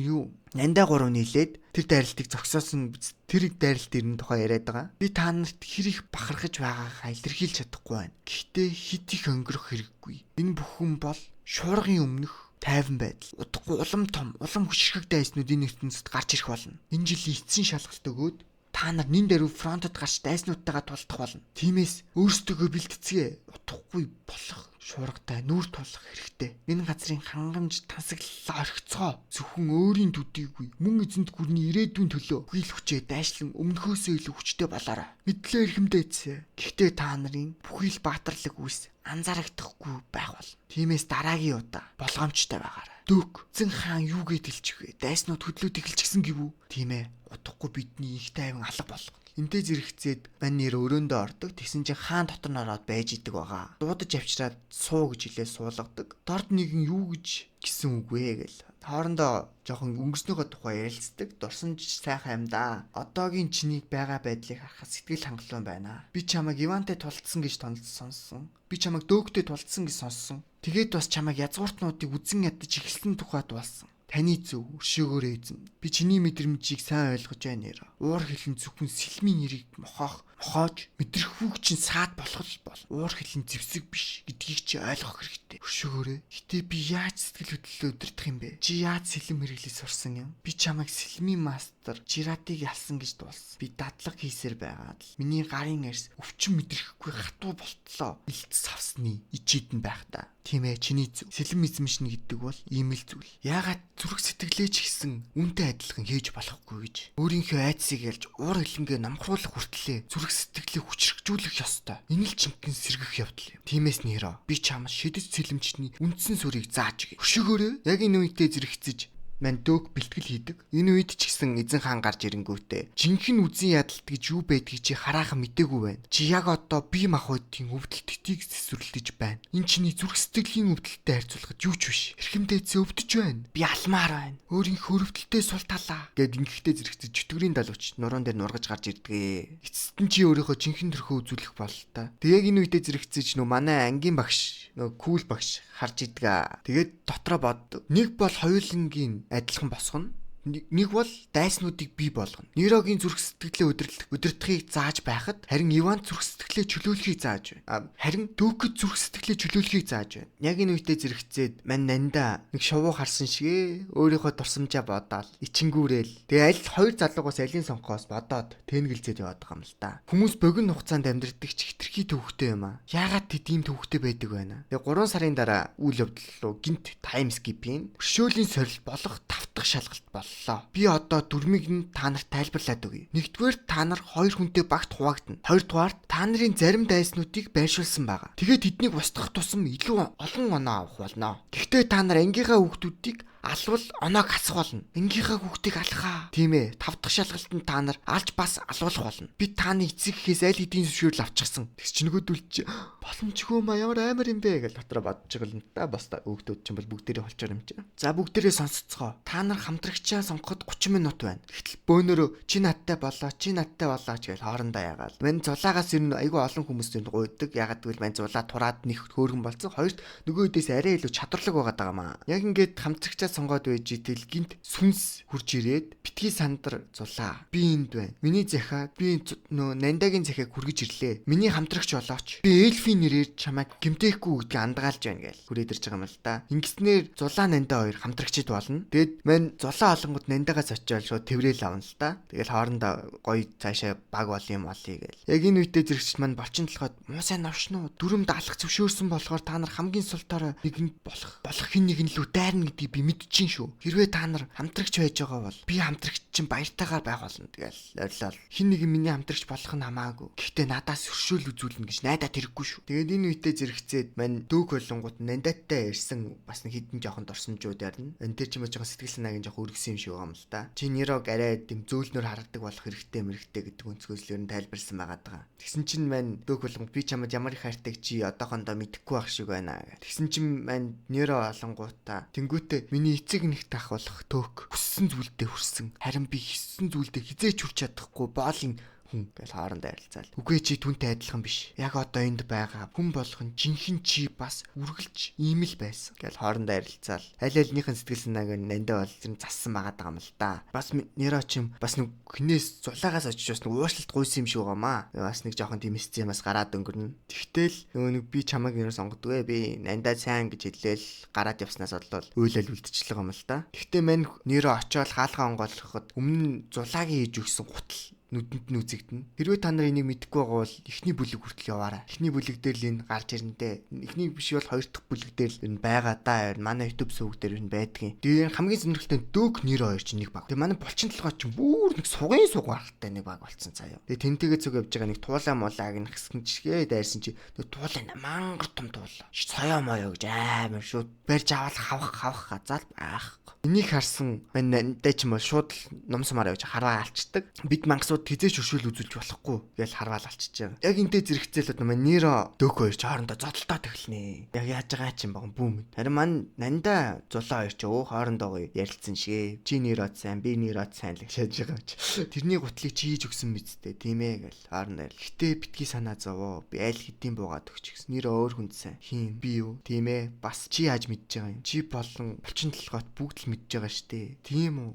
юу Нандаа 3 нийлээд тэр дайралтыг зогсоосон тэр дайралт ирнэ тухай яриад байгаа. Би та нарт хэр их бахархаж байгаагаа илэрхийлж чадахгүй байна. Гэхдээ хит их өнгөрөх хэрэггүй. Энэ бүхэн бол шуургын өмнөх тайван байдал. Удахгүй улам том, улам хүчрхэг дайснууд энэ ертөнцид гарч ирэх болно. Энэ жилийн эцсийн шалгалт өгөөд та нар нин даруй фронтод гарч дайснуудтайгаа тулдах болно. Тиймээс өөрсдөө бэлтцгээе. Утгагүй болох шуургатай нүүр тулах хэрэгтэй. Энэ газрын хангамж тансаглалаа орхицгоо. Зөвхөн өөрийн төдийгүй мөн эзэнт гүрний ирээдүйн төлөө бүхий л хүчээ дайшлан өмнөхөөсөө илүү хүчтэй болоорой. Мэдлээ эрхэмдээцээ. Гэхдээ та нарын бүхий л баатарлаг үйлс анзаарагдахгүй байх бол. Тиймээс дараагийн удаа болгоомжтой байгаарай. Дөөк эзэн хаан юу гэж хэлчих вэ? Дайснууд хөдлөөд эхэлчихсэн гэв үү? Тийм ээ. Удахгүй бидний их тайван алга болгоно. Энтэй зэрэгцээд мань нэр өрөөндөө ордог. Тэгсэн чинь хаан дотор нь ороод байж идэг байгаа. Дуудаж авчираад суу гэж хэлээ суулгадаг. Дорд нэгэн юу гэж гисэн үг вэ гэл. Хоорондоо жоохон өнгөрснийхөө тухай ярилцдаг. Дурсамж сайхан юм да. Одоогийн чиний байгаа байдлыг харахад сэтгэл хангалуун байна. Би чамайг Ивантай тулцсан гэж сонссон. Би чамайг Дөөгтэй тулцсан гэж сонссон. Тэгээд бас чамайг язгууртнуудыг үзен ядаж эхэлсэн тухай дуулсан. Таны зөв өшөөгөөрэй эзэн. Би чиний мэдрэмжийг сайн ойлгож байна нэр. Уур хилэн зөвхөн сэлмийн нэрийг мохоож мэдрэхүүг чинь саад болох л бол. Уур хилэн зэвсэг биш гэдгийг чи ойлгох хэрэгтэй. дээ. Өшөөгөөрэй. Гэтэ би яаж сэтгэл хөдлөлөө удирдах юм бэ? Чи яаж сэлэм хэрэглэж сурсан юм? Би чамайг сэлмийн мастер Жирадыг ялсан гэж дуулсан. Би дадлага хийсээр байгаад л миний гарын арьс өвчин мэдрэхгүй хатуу болтлоо. Илт савсны ичид нь байх та. Тийм ээ, чиний зүг. Сэлэм эзэмшнэ гэдэг бол ийм л зүйл. Яагаад зүрх сэтгэлээ ч гэсэн үнтэй адилхан хийж болохгүй гэж. Өөрийнхөө айдсыг ялж уур хилэнгээ намхруулах хүртлээ зүрх сэтгэлээ хүчрхжүүлэх ёстой. Энэ л жинхэнэ сэргэх явдал юм. Тиймээс Неро, би чамд шидэт сэлэмчний үндсэн сүрийг зааж өгье. Өшөөгөөрэй. Яг энэ үедээ зэрэгцэж мань дөөг бэлтгэл хийдэг. Энэ үед ч гэсэн эзэн хаан гарч ирэнгүүтээ жинхэнэ үзэн ядалт гэж юу байдгийг чи хараахан мдээгүй байна. Чи яг одоо бие махбодын өвдөлтийг сэсвэрлэж байна. Энэ чиний зүрх сэтгэлийн өвдөлттэй харьцуулахад юу ч биш. Эрхэм дээдсээ өвдөж байна. Би алмаар байна. Өөрийнхөө өвдөлтөө сул талаа гэд ингэхдээ зэрэгцэж чөтгөрийн далавч нуруунд дээр нургаж гарч ирдэг. Эцэст нь чи өөрийнхөө жинхэнэ төрхөө үзүүлэх болол та. Тэг яг энэ үедээ зэрэгцэж нөө манай ангийн багш нөө кул багш харж идэг. Тэгээд дотроо боддог. Нэг бол хоёулангийн адилхан босгоно. Нэг бол дайснуудыг бий болгоно. Нерогийн зүрх сэтгэлээ удирдахыг зааж байхад харин Иван зүрх сэтгэлээ чөлөөлөхийг зааж байна. Харин Дөөкөд зүрх сэтгэлээ чөлөөлөхийг зааж байна. Яг энэ үедээ зэрэгцээд мань нандаа нэг шувуу харсан шигэ өөрийнхөө дурсамжаа бодоол ичингүүрэл. Тэгээ аль хоёр залуугаас алийг сонгохоос бодоод тэнгэлзээд яваад байгаа юм л та. Хүмүүс богино хугацаанд амьдрдаг ч хитрхи төвхтэй юм аа. Яагаад тэд ийм төвхтэй байдаг байна? Тэгээ 3 сарын дараа үйл явдал руу гинт тайм скипийн өршөөлийн сорил болох 5 дахь шалгалт боллоо. Би одоо дүрмийг нь та нарт тайлбарлаад өгье. Нэгдүгээр та нар хоёр хүнтэй багт хуваагдана. Хоёрдугаар та нарын зарим дайснуудыг байршуулсан байгаа. Тэгээд тэднийг устгах тусам илүү олон оноо авах болно. Гэхдээ та нар ангийнхаа хүүхдүүдийг алвал оноог хасах болно. Ангийнхаа хүүхдийг алхаа. Тийм ээ. 5 дахь шалгалтанд та нар алж бас алуулах болно. Би тааны эцэг эхээс аль хэдийн зөвшөөрөл авчихсан. Тэгс чи нөгөөдөл чи боломжгүй маа ямар амар юм бэ гэж дотроо бодож байгаа юм та. Бас та хүүхдүүд чинь бол бүгдээрээ холчоор юм чи. За бүгдээрээ сонсоцгоо. Та нар хамтрагчаа сонгоход 30 минут байна. Гэтэл бөөнөрөө чи надтай болоо, чи надтай болоо ч гэж хоорондоо ягаал. Мань зулаагаас ер нь айгүй олон хүмүүс ер нь гуйдаг. Ягаад гэвэл мань зулаа тураад нэг хөөргөн болсон. Хоёрт нөгөө хэдээс арай илүү чадварлаг байгаа даа маа. Яг ингээд хамтрагчаа сонгоод байж итэл гинт сүнс хурж ирээд битгий сандар зулаа. Би энд байна. Миний захиа би нөө Нандагийн захиаг хүргэж ирлээ. Миний хамтрагч болооч. Би эльфийн нэрээр чамайг гэмтээхгүй гэдгийг андгаалж байна гээл хүрээд ирж байгаа юм л да. Ингэснээр зулаа Нандаа хоёр хамтрагчид болно. Тэгэд мань зулаа олонгод Нандагаас очиод шууд тэврээл авна л да. Тэгэл хоорондоо гоё цаашаа баг бол юм болъё гээл. Яг энэ үедээ зэрэгч мань болчин толгойд муу сайн новшнуу дүрмд алах зөвшөөрсөн болохоор та нар хамгийн сул дорой нэгэн болох хин нэгэн лүү дайрна гэдгийг би мэдчихээн шүү. Хэрвээ та нар хамтрагч байж байгаа бол би хамтрагч чинь баяртайгаар байх болно. Тэгэл ойрлол. Хин нэгэн миний хамтрагч болох нь хамаагүй. Гэхдээ надаас өршөөл үзүүлнэ гэж найдаад хэрэггүй шүү. Тэгээд энэ үедээ зэрэгцээд мань дөөг болонгууд Нандаттай ярьсан бас нэг хідэн жоохон дурсамжууд ярина. Энэ тэр чинь жоохон сэтгэл санааг нь жоохон өргөсөн юм шиг байгаа юм л та. Чи Нерог арай дэм зөөлнөр харагдаг болох хэрэгтэй мэрэгтэй гэдэг өнцгөөс л ер нь тайлбарсан байгаа даа. Тэгсэн чинь мань дөөг болонгууд би чамд ямар их хайртайг чи одоохондоо мэдэхгүй байх шиг байна гэх. Тэгсэн чинь мань Неро олонгуудаа тэнгүүтээ миний эцэг нэгт ах болох төөх хүссэн зүйлдээ хүрсэн. Харин би хийсэн зүйлдээ хизээч хүрч чадахгүй боолын хүн гэж хоорондоо ярилцаал. Үгүй чи түнтэй адилхан биш. Яг одоо энд байгаа хүн болгон жинхэнэ чи бас үргэлж ийм л байсан гэж хоорондоо ярилцаал. Аль альныхын сэтгэл санааг нандаа бол зэрэг зассан байгаа даа юм л да. Бас Неро чим бас нэг хинээс зулаагаас очиж бас нэг уушлалт гуйсан юм шиг байгаамаа. Бас нэг жоохон тийм эсцэн юмас гараад өнгөрнө. Тэгтэл нөгөө нэг би чамайг нэр сонгодгүй би нандаа сайн гэж хэлээл гараад явснаас болол уйлал үлдчихлээ юм л да. Тэгтээ мань Неро очиод хаалгаа онгойлгоход өмнө нь зулаагийн хийж өгсөн гутал нүдэнд нь үзэгдэнэ. Хэрвээ та нар энийг мэдэхгүй байгаа бол эхний бүлэг хүртэл яваарай. Эхний бүлэг дээр л энэ гарч ирнэ дээ. Эхний биш бол хоёр дахь бүлэг дээр л энэ байгаа даа. Манай YouTube сувг дээр энэ байдгийн. Тэгээ хамгийн сонирхолтой нь дөөг нэр хоёр чинь нэг баг. Тэгээ манай булчин толгой чинь бүр нэг сугын суг гаралтай нэг баг болцсон заяа. Тэгээ тэнтэйгээ зүг явж байгаа нэг туулаа муулааг нь хэсгэн чигээ дайрсан чи тэгээ туулаа мангар том туулаа. Соёо моёо гэж амар шууд барьж аваад хавах хавах газаал байхгүй. Энийг харсан мань дэ ч юм бол шууд л ном сумаар явж харваа алчдаг. Бид мангасууд хизээч өршөөл үзүүлж болохгүй гэж харваал алчиж байгаа. Яг энтэй зэрэгцээлүүд нэмэ Неро дөөк хоёр ч хоорондоо зодолтоод эхэлнэ. Яг яаж байгаа ч юм баган бүүм. Харин мань нандаа зулаа хоёр ч өө хоорондоо гоё ярилцсан шигэ. Чи Нерод сайн, би Нерод сайн л гэж шааж байгаа ч. Тэрний гутлыг чи хийж өгсөн биз дээ, тийм ээ гэл хоорондоо ярил. Гэтэ битгий санаа зовоо. Би аль хэдийн буугаад өгч гисэн. Неро өөр хүнд сайн. Хин би юу? Тийм ээ. Бас чи яаж мэдж байгаа юм? Чи болон булчин толгойт бүгд л мэдж байгаа штэ. Тийм үү?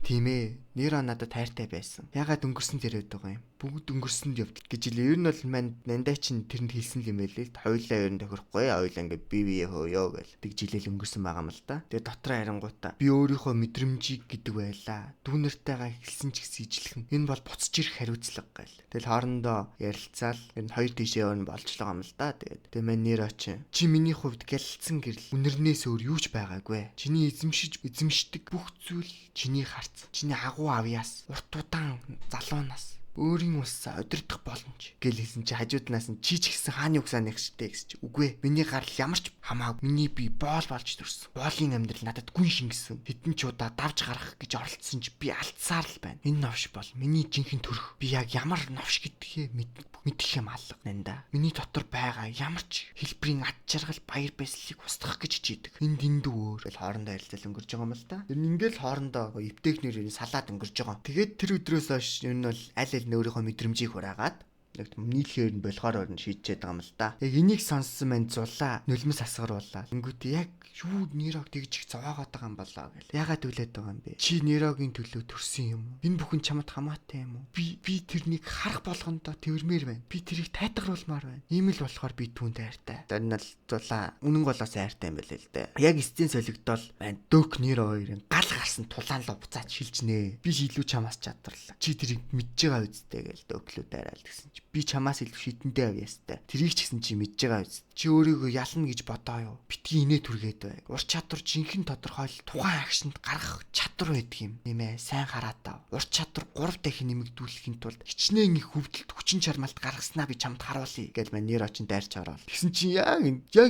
Тийм ээ. Неро надад хайртай байсан. Ягаад өнгөрсөн дээр явдаг юм? Бүгд өнгөрсөнд явдаг гэж хэлээ. Ер нь бол мань нандаа чинь тэрэнд хэлсэн юм байлээ. Хоёулаа ер нь тохирохгүй. Хоёулаа ингээ би бие хөөё гэл. Тэг жилээл өнгөрсөн байгаа юм л да. Тэгээ дотроо харангуутаа би өөрийнхөө мэдрэмжийг гэдэг байлаа. Дүүнэртэйгээ хэлсэн ч гэсэн ижилхэн. Энэ бол буцаж ирэх хариуцлага гэл. Тэгэл хоорондоо ярилцаал ер нь хоёр тийшээ ер нь болжлоо юм л да. Тэгээд тэгээ мань Неро чинь чи миний хувьд гялалцсан гэрэл үнэрнээс өөр юу ч байгаагүй. Чиний эзэмшиж эзэмшдэг бүх зүйл чиний харц. Чиний агуу авьяас, урт удаан залуунаас өөрийн улсаа удирдах боломж гэл хэлсэн чи хажууднаас нь чи ч гэсэн хааны угсааных штэ гэсэн чи үгүй миний гарал ямар ч хамаагүй, миний бие боол болж төрсөн, боолын амьдрал надад гүн шингэсэн, хэдэн ч удаа давж гарах гэж оролдсон чи би алдсаар л байна. Энэ новш бол миний жинхэнэ төрх. Би яг ямар новш гэдгээ мэдэх юм алга нанда. Миний дотор байгаа ямар ч хэлбэрийн ад жаргал, баяр баясгалыг устгах гэж хичээдэг. Энд энд өөр гэл хоорондоо ярилцал өнгөрж байгаа юм л да. Тэр нь ингээл хоорондоо эвтэхнэр салаад өнгөрж байгаа. Тэгээд тэр өдрөөс хойш ер нь бол аль аль нь өөрийнхөө мэдрэмжийг хураагаад нэг нийлхээр нь болохоор нь шийдчихэд байгаа юм л да. Яг энийг сонссон мань зулаа нулимс асгарууллаа. Ингүүт яг юу Нерог тэгж их зовоогоод байгаа юм болоо гэл. Ягаад үлээд байгаа юм бэ? Чи Нерогийн төлөө төрсөн юм уу? Энэ бүхэн чамд хамаатай юм уу? Би тэрнийг харах болгондоо тэрмээр байна. Би тэрийг тайтгаруулмаар байна. Ийм л болохоор би түүнд хайртай. Тэр нь л зулаа үнэн голоос хайртай юм байл л дээ. Яг эцсийн солигдол байна. Дөк Неро хоёрын гал гарсан тулаан руу буцаад шилжнэ. Би илүү чамаас чадварлаа. Чи тэрийг мэдж байгаа үсттэй гэл дөклөө дайраал гэсэн чи би чамаас илүү шидэндээ авьяастай. Тэрийг ч гэсэн чи мэдж байгаа үст. Чи өөрийгөө ялна гэж бодоо юу? Битгий инээ түргээд бай. Ур чадвар жинхэнэ тодорхойлол тухайн агшинд гаргах чадвар байдаг юм. Тийм ээ, сайн хараад тав. Ур чадвар 3 дахин нэмэгдүүлэхийн тулд хичнээн их хөвдөлт хүчин чармаалт гаргаснаа би чамд харуулъя гэл мань Неро чин дайрч ороод. Тэгсэн чи яг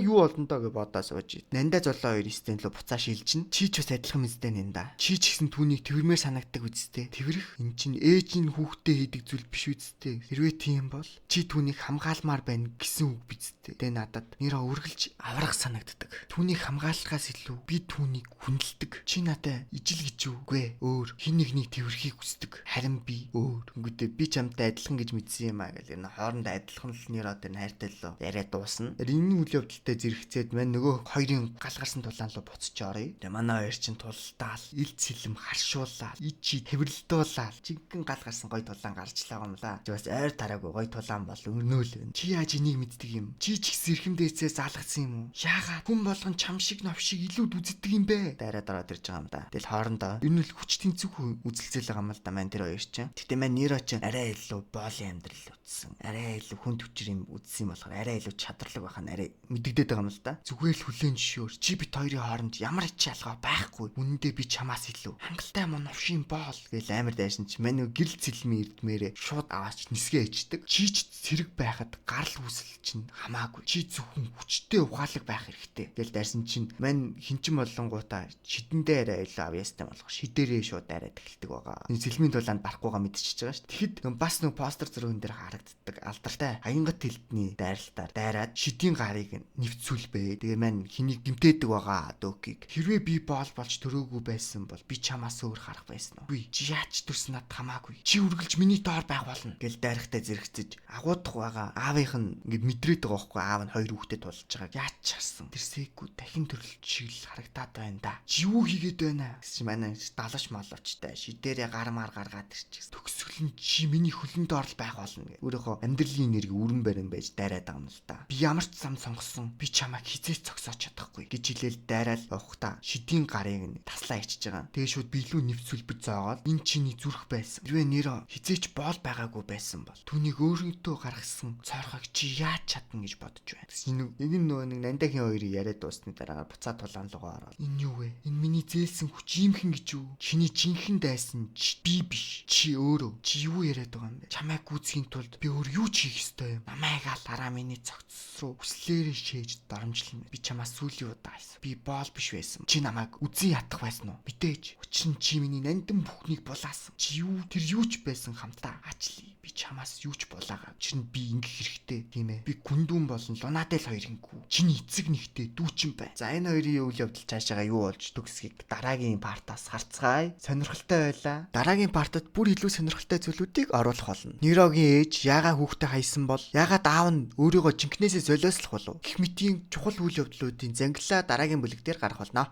юу болно доо гэж бодоо сууж. Нандаа золоо хоёр стен рүү буцаа шилжинэ. Чи ч бас адилхан мэт нэнда. Чи ч гэсэн түүнийг тэрмээр санагддаг үсттэй. Тэрвэрх эн чин ээж нь хүүхдээ хийдэг зүйл биш үсттэй. Хэрвээ тийм бол чи түүнийг хамгаалмаар байна гэсэн үг биз дээ. Тэгээ надад Неро үргэлж аврах санагддаг. Түүнийг хамгаалахаас илүү би түүнийг хүндэлдэг. Чи надад ижил гэж үгүй өөр хин нэгнийг тэрхийг хүсдэг. Харин би өөр. Тэнгүүдээ би чамтай адилхан гэж мэдсэн юм а гэл. Энэ хоорондоо адилхан л Неро дээр хайртай лөө. Яриа дуусна. Энэ үйл явдалтай зэрэгцээд мань нөгөө хоёрын гал гарсан тулаан руу буцаж оръё. Тэгээ манай хоёр чинь тулдаал, ил цэлэм харшуулаад, ичи тэрвэрлдүүлаад жинхэнэ гал гарсан гой тулаан гарч л байгаа юм лаа. Чи бас ойр тараагүй гой тулаан бол өрнөөл байна. Чи яаж энийг мэддэг юм? Чи ч гэсэн эрхэм дээдсээ залгасан юм уу? Яагаад хүн болгон чам шиг новшиг илүүд үздэг юм бэ? Дайраад ороод ирж байгаа юм да. Тэгэл хоорондоо ер нь л хүч тэнцвэх үзэлцэл байгаа юм л да мань тэр хоёр чинь. Гэтэ мань Неро чинь арай илүү боолын амьдрал үтсэн. Арай илүү хүн төвчр юм үтсэн юм болохоор арай илүү чадварлаг байх нь арай мэдэгдээд байгаа юм л да. Зүгээр л хүлээн зөвшөөр. Чи бит хоёрын хооронд ямар ч ялгаа байхгүй. Үнэндээ би чамаас илүү хангалттай муу новшийн боол гэл амар дайшин чи мань гэрэл цэлмийн эрдмээрээ шууд аваач нисгээ ичдэг. Чи ч цэрэг байхад гарал үүсэл чинь хамаагүй. Чи зөвхөн хүчтэй ухаалаг байх хэрэгтэй. Тэгэл дайрсан чинь мань хинчин болонгуудаа шидэндээ арай илүү авьяастай болох шидэрээ шууд арай тэгэлдэг байгаа. Энэ сэлмийн тулаанд барахгүйгаа мэдчихэж байгаа шүү. Тэгэхэд бас нэг постэр зурган дээр харагддаг алдартай хаянгат хэлтний дайралтаар дайраад шидийн гарыг нэвцүүлбэ. Тэгээ мань хэнийг гимтээдэг байгаа дөөкийг. Хэрвээ би боол болж төрөөгүй байсан бол би чамаас өөр харах байсан уу? Үгүй. Чи яаж төрсөн над хамаагүй. Чи үргэлж миний доор байх болно. Гэл дайрахтай зэрэгцэж агуудах байгаа аавынх нь ингээд мэдрээд байгаа байхгүй, аав нь хоёр хүүхдэд тулж байгааг яаж чарсан. Тэр сээгүү дахин төрөлт шиг л харагдаад байна да. Чи юу хийгээд байна гэсэн чи манай далаш моловчтай шидэрээ гармаар гаргаад ирчих. Төгсгөл нь чи миний хөлөн доор л байх болно гэх. Өөрийнхөө амьдралын энерги өрн барин байж дайраад байгаа юм л да. Би ямар ч зам сонгосон би чамайг хизээч зогсоож чадахгүй гэж хэлээл дайраал явахдаа шидийн гарыг нь таслаа ичж байгаа. Тэгээ шууд билүү нэвцүүлбэж зоогоод энэ чиний зүрх байсан. Хэрвээ Неро хизээч боол байгаагүй байсан бол түүнийг өөрөөдөө гаргасан цоорхог чи яаж чадна гэж бодож байна. Тэгсэн нэг энэ нөгөө нэг нандахийн хоёрын яриад дуусны дараагаар буцаа тулаан руугаа ороод энэ юу вэ? Энэ миний зээлсэн хүч иймхэн гэж юу? Чиний жинхэнэ дайсан би биш. Чи өөрөө. Чи юу яриад байгаа юм бэ? Чамайг гүйцэхийн тулд би өөр юу ч хийх ёстой юм. Намайг ал араа миний цогцс руу хүслээрээ шээж доромжлно. Би чамаас сүүлийн удаа альсан. Би боол биш байсан. Чи намайг үзэн ятах байсан уу? Мэдээж. Учир нь чи миний нандин бүхнийг булаасан. Чи юу тэр юу ч байсан хамтаа аачлаа. Би чамаас юу ч булаагаа. Учир нь би ингэх хэрэгтэй, тийм ээ. Би гүндүүн болон Лунадел хоёрын гүү. Чиний эцэг нэгтэй дүүчин бай. За энэ хоёрын үйл явдал цаашаага юу болж төгсгийг дараагийн партаас харцгаая. Сонирхолтой байлаа. Дараагийн партад бүр илүү сонирхолтой зүйлүүдийг оруулах болно. Нерогийн ээж яагаад хүүхдээ хайсан бол, яагаад аав нь өөрийгөө жинкнээсээ золиослох болов? Гэх мэтийн чухал үйл явдлуудын зангилаа дараагийн бүлэг дээр гарах болно.